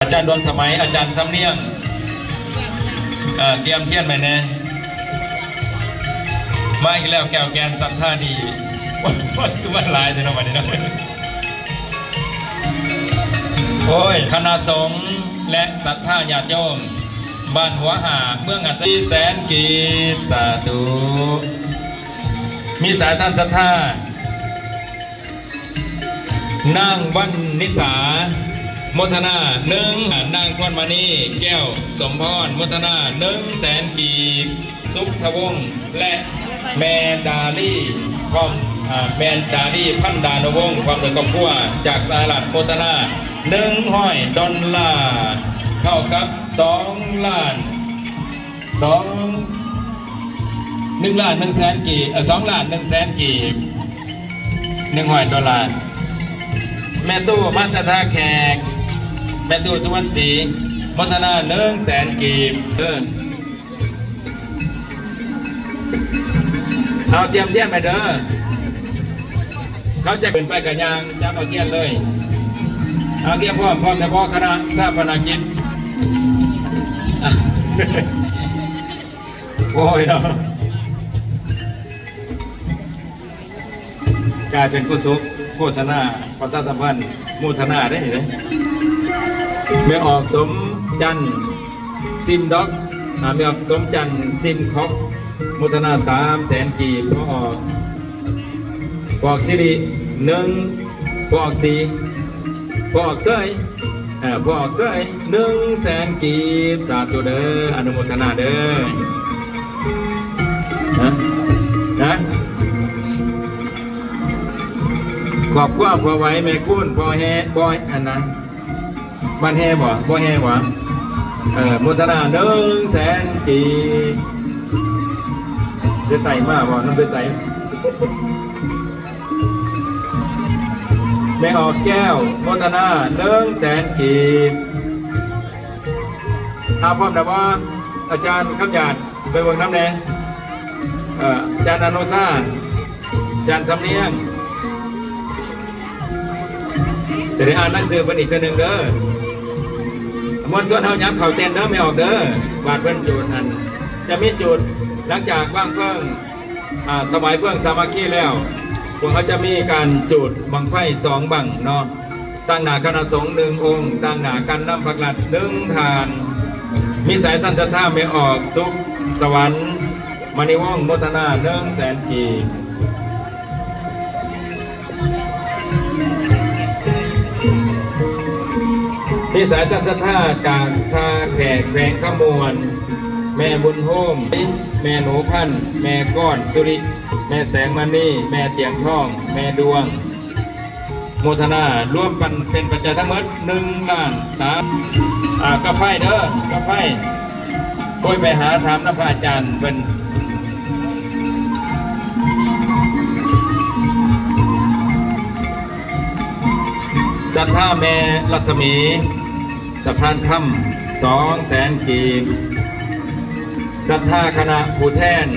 ອາຈານດວງສະໄໝ, ອາຈານສຳນຽງ, ເອີ ກຽມທຽນໄວ້ແດ່. ມາອີກແລ້ວ ແກ້ວແກ່ນສັດທາດີ. ໂອ້ຍ ຄືວ່າຫຼາຍແທ້ເນາະ ບັດນີ້ເນາະ. ໂອ້ຍ ຄະນະສົງ ແລະ ສັດທາຍາດໂຍມ ບ້ານຫົວຫ້າ ເມືອງອາດສະ ສີ່ແສນກີບ. ສາທຸ. ມີສາຍທ່ານສັດທາ ນາງວັນນິສາ ໂມທະນາ ໜຶ່ງ. ນາງພອນມະນີ ແກ້ວສົມພອນ ໂມທະນາ ໜຶ່ງແສນກີບ. ສຸກທະວົງ ແລະ ແມ່ດາລີ ພ້ອມ ອາ ແມ່ດາລີ ພັນດານຸວົງ ພ້ອມດ້ວຍຄອບຄົວ ຈາກສະຫະລັດ ໂມທະນາ ໜຶ່ງຮ້ອຍດອນລາ ເທົ່າກັບ ສອງລ້ານ ສອງ ໜຶ່ງລ້ານໜຶ່ງແສນກີບ, ເອີ ສອງລ້ານໜຶ່ງແສນກີບ, ໜຶ່ງຮ້ອຍໂດລາ. ແມ່ຕູ້ ມາດຕະທາແຂກ, ແມ່ຕູ້ ສຸວັນສີ ໂມທະນາ ໜຶ່ງແສນກີບ. ເອີ ເອົາ ຕຽມທຽນໄປເດີ. ເຂົາຈະຂຶ້ນໄປກະຍ່າງຈັບເອົາທຽນເລີຍ. ເອົາ ຕຽມພ້ອມ, ພ້ອມແລ້ວບໍ່ຄະນະຊາປະນະກິດ? ໂອ້ຍເນາະ ກາຍເປັນໂຄສົກ ໂຄສະນາ ປະຊາສຳພັນ ໂມທະນາເດ້ນີ້ເດ້. ແມ່ອອກສົມຈັນ ຊິມດັອກ ອາ ແມ່ອອກສົມຈັນ ຊິມຄອກ ໂມທະນາ ສາມແສນກີບ. ພໍ່ອອກ ພໍ່ອອກສິລິ ໜຶ່ງ, ພໍ່ອອກສີ, ພໍ່ອອກເສີຍ ເອີ ພໍ່ອອກເສີຍ ໜຶ່ງແສນກີບ. ສາທຸເດີ ອະນຸໂມທະນາເດີ. ນະ ນະ ຄອບຄົວພໍ່ໄຫວ ແມ່ຄູນ ພໍ່ແຮ່ ພໍ່ ອັນນະ ບ້ານແຮ່ບໍ່? ບໍ່ແຮ່ບໍ່? ເອີ ໂມທະນາ ໜຶ່ງແສນກີບ. ໄດ້ໄຕ່ມາບໍ່? ນຳໄດ້ໄຕ່. ແມ່ອອກແກ້ວ ໂມທະນາ ໜຶ່ງແສນກີບ. ຖ້າພ້ອມແລ້ວບໍ່ ອາຈານຄຳຫຍາດ ໄປເບິ່ງນຳແດ່. ເອີ ອາຈານອະນຸຊາ, ອາຈານສຳນຽງ ຈະໄດ້ອ່ານໜັງສືເພິ່ນອີກເທື່ອໜຶ່ງເດີ. ມວນຊົນເຮົາຫຍັບເຂົ້າເຕັ້ນເດີ ແມ່ອອກເດີ. ບາດເພິ່ນຈູດນັ້ນ ຈະມີຈູດ ຫຼັງຈາກວາງເພີງ ອາ ຖວາຍເຄື່ອງສາມັກຄີແລ້ວ ພວກເຮົາຈະມີການຈູດບັ້ງໄຟສອງບັ້ງເນາະ, ຕາງໜ້າຄະນະສົງໜຶ່ງອົງ, ຕາງໜ້າການນຳພັກລັດໜຶ່ງທ່ານ. ມີສາຍທ່ານສັດທາແມ່ອອກ ສຸກສະຫວັນ ມະນີວົງ ໂມທະນາ ໜຶ່ງແສນກີບ. ມີສາຍທ່ານສັດທາຈາກທ່າແຂກ ແຂວງຄຳມ່ວນ ແມ່ບຸນໂຮມ ແມ່ໜູພັນ ແມ່ກ້ອນສຸລິ ແມ່ແສງມະນີ ແມ່ຕຽງທອງ ແມ່ດວງ ໂມທະນາ ລວມປັນເປັນປັດໄຈທັງໝົດ ໜຶ່ງລ້ານສາມ. ອາ ກາໄຟເດີ ກາໄຟ. ໂອ້ຍ ໄປຫາຖາມນຳພະອາຈານເພິ່ນ. ສັດທາແມ່ລັດສະໝີ ສະພານຄຳ ສອງແສນກີບ. ສັດທາຄະນະຜູ້ແທນ